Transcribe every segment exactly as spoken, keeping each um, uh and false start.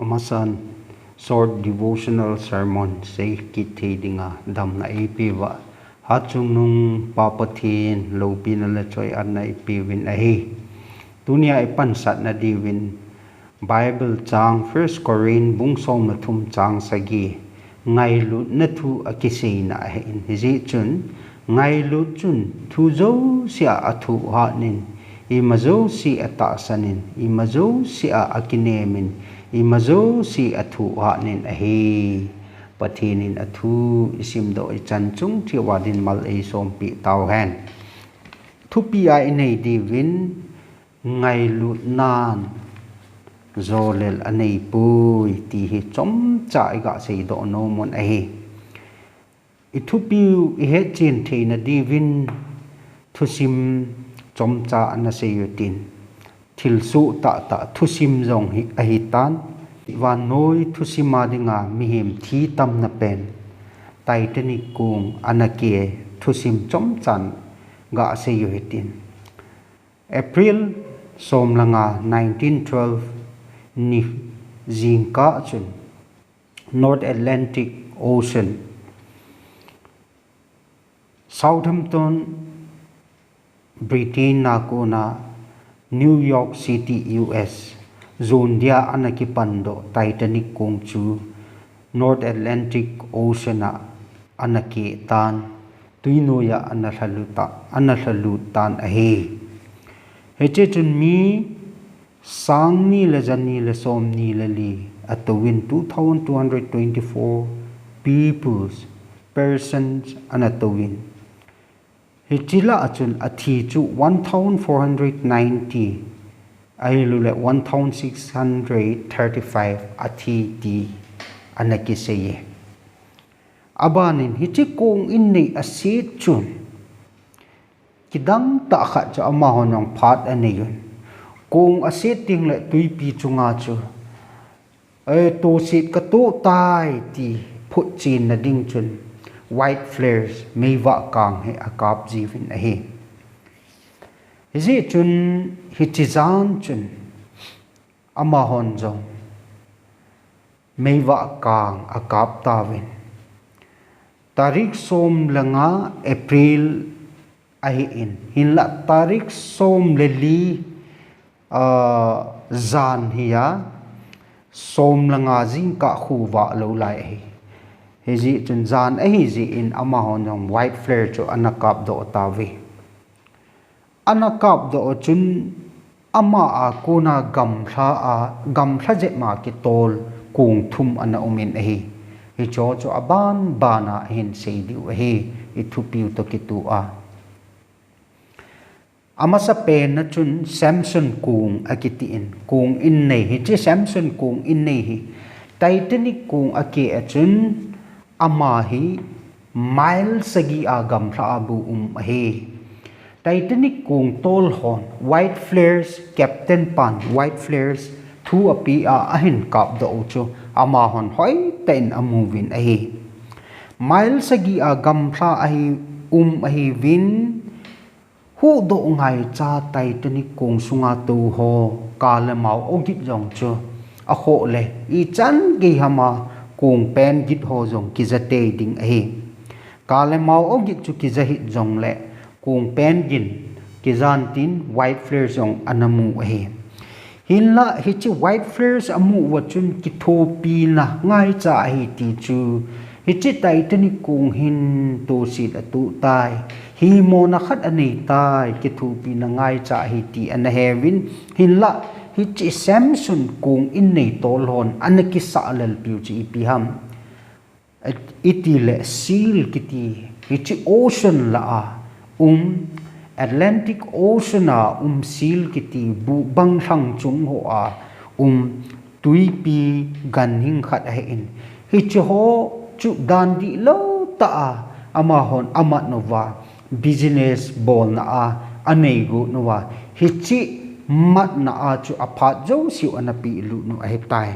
Amasan short devotional sermon sei kit thei dinga damna eipeuva, Hatchungnung Pa Pathen loupina le choi-atna eipeuvin ahi. Tunia ipansatna diuvin Bible chang First Corinth bung som le thum chang sagi, ngailutna thu akiseina ahin, hijeh chun ngailut chun thu jousea athuhatnin, ima jouse atahsanin, ima jousea akinemin, ima jouse athuhatnin ahi. Pathen in athu isimdoh ichan chung theiuva dinmal eisompeh tauhen. Thupi a inei diuvin, ngailutnan jolel aneipoi ti hi chomcha iga seidoh nomun ahi. Ithupiu ihetchen theina diuvin thusim chomcha ana seiutin, thilsoh tahtah thusim jong hi ahitan. Vannoi thusim a dinga mihem thi tamna pen Titanic kong ana ke thusim chomchan ga seiu hitin. April som le nga nineteen twelve ni jingkah chun North Atlantic Ocean, Southampton, Britain a kona New York City, U S, jon dia ana kipandoh Titanic kong chu North Atlantic Ocean a ana keh tan, tuinoiya ana lhalut tan ahi. Hiche chun mi sang ni le ja ni le som ni le li atouvin, two thousand two hundred twenty-four peoples, persons ana touvin. Hiche lah a chun athi chu one thousand four hundred ninety, ahilouleh one thousand six hundred thirty-five athi ti ana kiseiye. Abanin hiche kong innei aset chun kidang tah khat chu amahon jong phat aneiyun. Kong aset tengle twipi chunga chu, "Ei, toset katoh tai," ti phutchenna ding chun white flares, meivah kang hi akap jiuvin ahi. Hijeh chun hiche jan chun amahon jong meivah kang akap tauvin. Tarik som le nga April ahin, hinlah tarik som le li, ah, jan hi a, som le nga jingkah khu vah lou lai ahi. Hijeh chun jan ahijeh in amahon jong white flare chu ana kapdoh tauve. Ana kapdoh chun ama a kona gamlha a, gamlha jep ma kitol kong thum ana umin ahi. Hicheho chu aban bana ahin sei diu ahi, ithupiu toh kitoh a. Amasapen a chun Samson kong akitin, kong innei hi, hiche Samson kong innei hi Titanic kong akeh a chun ama hi mile sagi a gamlha a bu um ahi. Titanic kong tol hon white flares, captain pan white flares thu ape a ahin kapdoh u chu amahon hoitah in amuvin ahi. Mile sagi a gamlha ahi um ahiuvin, huhdoh ngaicha Titanic kong sunga tou ho, ka le mao ogit jong chu akhoh le ichan gei hama kong pen git ho jong kija tei ding ahi. Ka le mao ogit chu kija hih jongle kong pen gin kijan tin white flares jong ana mu ahi. Hinlah hiche white flares amu uva chun kithopina ngaicha ahi ti chu, hiche Titanic kong hin toset atoh tai, himona khat anei tai, kithopina ngaicha ahi ti ana heuvin, hinlah hiche Samson kong innei tol hon ana kisah lelpiu chu ipi ham itile seal kiti, hiche ocean lah a um, Atlantic Ocean a um seal kiti, buhbang lhang chung ho a um twipi ganhing khat ahin. Hicheho chu dan dihlou tah a amahon amat uva, business bolna a anei got uva, hiche matna a chu aphat jouseu ana pelut u ahitai.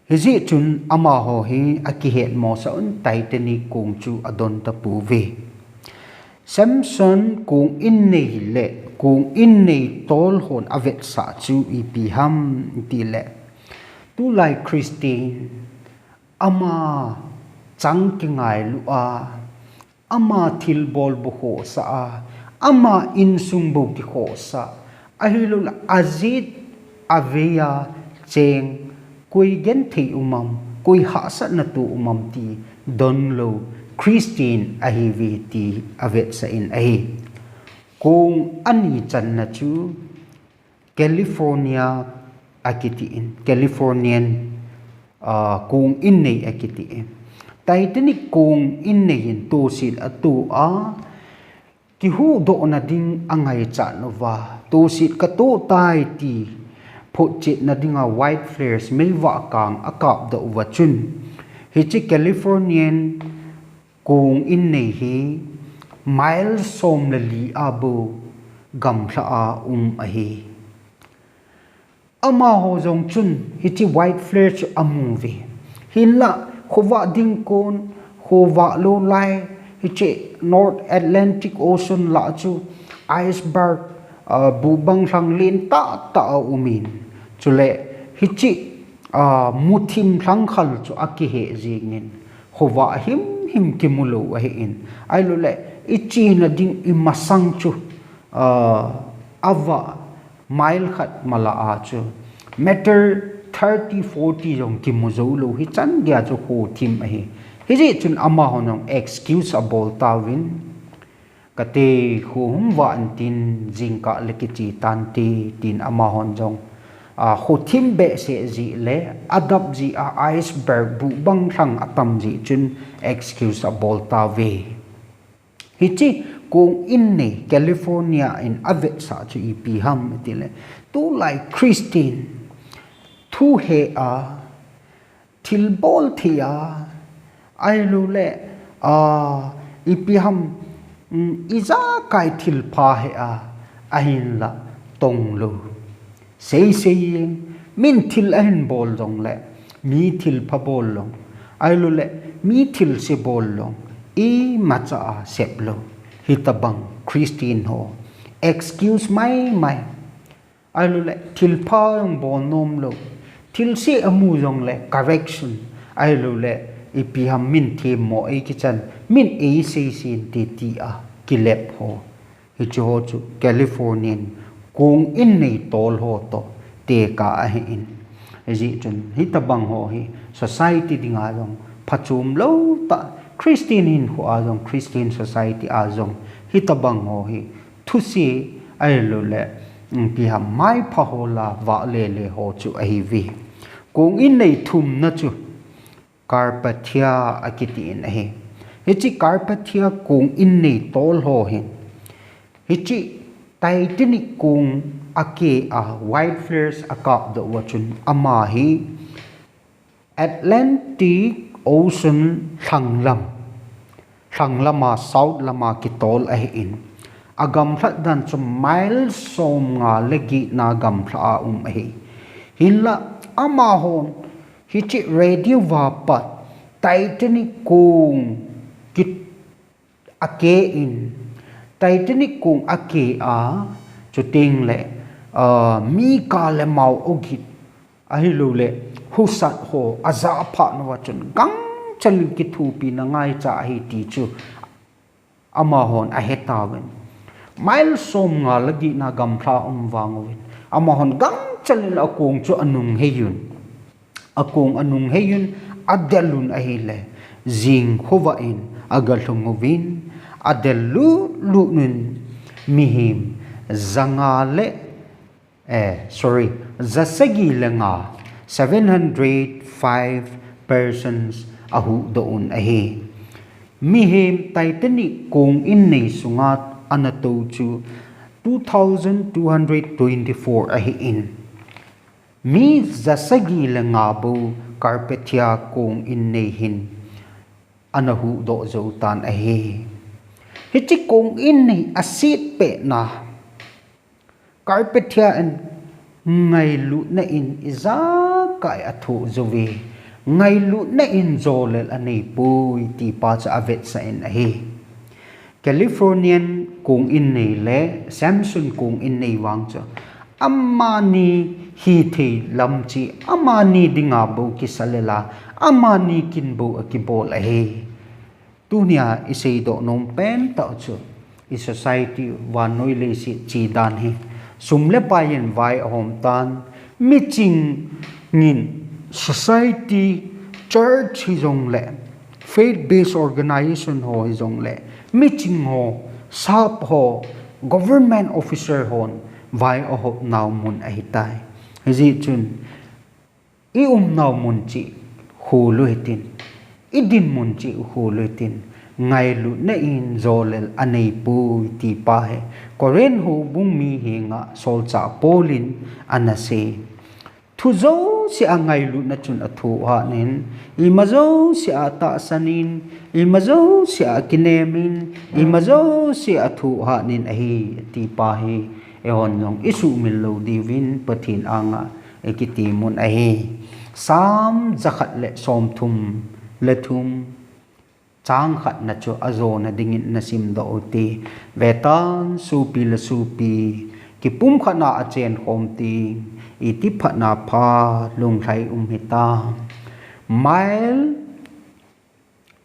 Hijeh chun amaho hi akihet mosah un, Titanic kong chu adon tapouve. Samson kong innei hile kong innei tol hon avetsah chu ipi ham tile, tulai Christian ama chang kingailu a, ama thilbol bou khohsah a, ama insung bou kikhohsah, ahilouleh ajit avei a cheng, koi genthei um am, koi hahsatna to um am ti donlou Christian ahiuve ti avetsah in ahi. Kong ani channa chu California akiti in, Californian, ah, kong innei akiti in. Titanic kong innei in tohset ato a, kihuhdohna ding angaichat uva, tohset katoh tai ti photchetna dinga white flares meivah kang akapdoh uva chun, hiche Californian kong innei hi mile som le li a bou gamlha a um ahi. Amaho jong chun hiche white flare chu amu uve. Hinlah khovah ding kon, khovah lou lai, hiche North Atlantic Ocean lah chu iceberg, ah, buhbang lhang lentah tah aumin. Chule hiche, ah, muthim lhangkhal chu akiheh jengin, khovah himhim kimu lou ahin. Ahilouleh ichena ding imasang chu, ah, avah mile khat malah a chu meter thirty, forty jong kimu jou lou, hichan geiya chu khothim ahi. Hijeh chun amahon jong excuse abol tauvin, kate, kho hung vah intin jingkah le kiche tante, tin amahon jong, ah, khothim behseh jeh le adap jeh a iceberg buhbang lhang atam jeh chun excuse abol tauve. Hiche kong innei California in avetsah chu ipi ham itile, tulai Christian thu he a, thilbol thei a, ahilouleh, ah, ipi ham, um, ijakai thilpha he a, ahinlah tonglou. Seisei jeng, min thil ahin bol jongle, mi thilpha bol jong, ahilouleh mi thilse bol jong, imacha a sep lou. Hitobang Christian ho excuse maimai. Ahilouleh thilpha jong bol nom lou. Thilse amu jongle correction. Ahilouleh ipi ham min themmo eikichan, min eiseisen ti tia kilep ho. Hiche ho chu Californian kong innei tol ho toh tekah ahin. Hijeh chun hitobang ho hi society dinga jong phachom lou tah, Christian hinkhoa jong, Christian society a jong hitobang ho hi thuse ahilouleh, um, ipi ham maipha ho la vahlele ho chu ahiuve. Kong innei thumna chu Carpathia akiti in ahi. Hiche Carpathia kong innei tol ho hin, hiche Titanic kong akeh a white flares akapdoh uva chun ama hi Atlantic Ocean lhanglam, lhanglam a south lam a kitol ahin, agamlhat dan chu mile somnga le getna gamlha a um ahi. Hinlah amahon hiche radio a pat Titanic kong kit akeh in, Titanic kong akeh a, chuteng le, ah, mi ka le mao ogin, ahilouleh husat ho ajah phat uva chun gangchel in kithopina ngaicha ahi ti chu amahon ahe tauvin. Mile somnga le getna gamlha um vang uvin, amahon gangchel in akong chu anung heiyun. Akong anung heiyun, adel un ahile, jing khovah in agalhung uvin, adel lutlut un mihem janga le, eh, sorry, jasagi le nga, seven hundred five persons ahuhdoh un ahi. Mihem Titanic kong innei sunga anatou chu two thousand two hundred twenty-four ahin. Mi jasagi le nga bou Carpathia kong innei hin ana huhdoh jou tan ahi. Hiche kong innei asetpehna Carpathia in ngailutna in ijakai athoh jouve. Ngailutna in jolel aneipoi ti pa chu avetsah in ahi. Californian kong innei le Samson kong innei vang chu amani hithei lam chu amani dinga bou kisalela amani kin bou akibol ahi. Tunia iseidoh nom pentah chu i society vannoi leiset chedan hi sum le paiyin vai ahom tan, miching in society, church hijongle, faith based organization ho hijongle, miching ho, sap ho, government officer hon vai ahop nau mun ahitai. Hijeh chun i umnau mun chu khol u hitin, i dinmun chu khol u hitin, ngailutna in jolel aneipoi ti pa hi Corinth houbung mi henga solchah Paul in anasei. Thu jousea ngailutna chun athoh hanin, ima jousea tahsanin, ima jousea kinemin, ima jousea athoh hanin ahi ti pa hi eihon jong isuhmil lou diuvin Pathen anga ikitimun ahi. Sam jakhat le somthum le thum, chang khatna chu ajona dingin nasimdoh ute. Vetan sopi le sopi, kipumkhatna achen khom teng, iti phatna pha lunglhai um hitam. Mile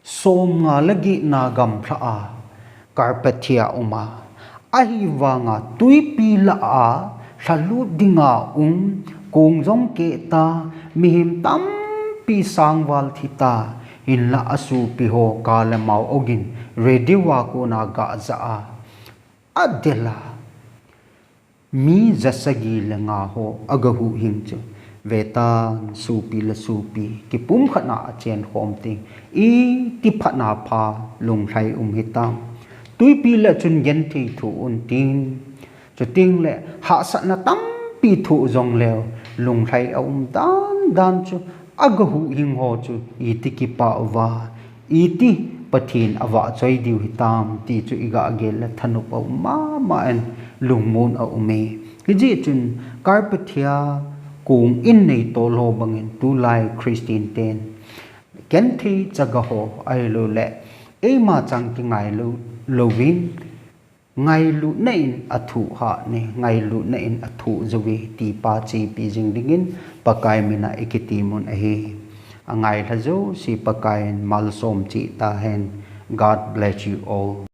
somnga le getna gamlha a Carpathia uma, ahivanga twipi lah a lhalut dinga um kong jong kehta, mihem tampi sangval thita, hinlah asopi ho ka le mao ogin radio a kona gah jah a, adel a, mi jasagi le nga ho agahuhhing chu, vetan sopi le sopi, kipumkhatna achen khom teng, iti phatna pha lunglhai um hitam. Twipi lah chun genthei thoh untin, chuteng le hahsatna tampi thoh jongleu, lunglhai aum dandan chu, agahuhhing ho chu iti kipah uva, iti Pathen avahchoi diu hitam ti chu igah gel le thanop aum mama in, lungmon aume. Hijeh chun Carpathia kong innei tolho bangin tulai Christian ten genthei chaga ho ahilouleh eima chang kingailou louvin, ngailutna in athoh hane, ngailutna in athoh jouve ti pa chepi jing dingin Pakai mina ikitimun ahi. Angailha jouse Pakai in malsom cheh tahen. God bless you all.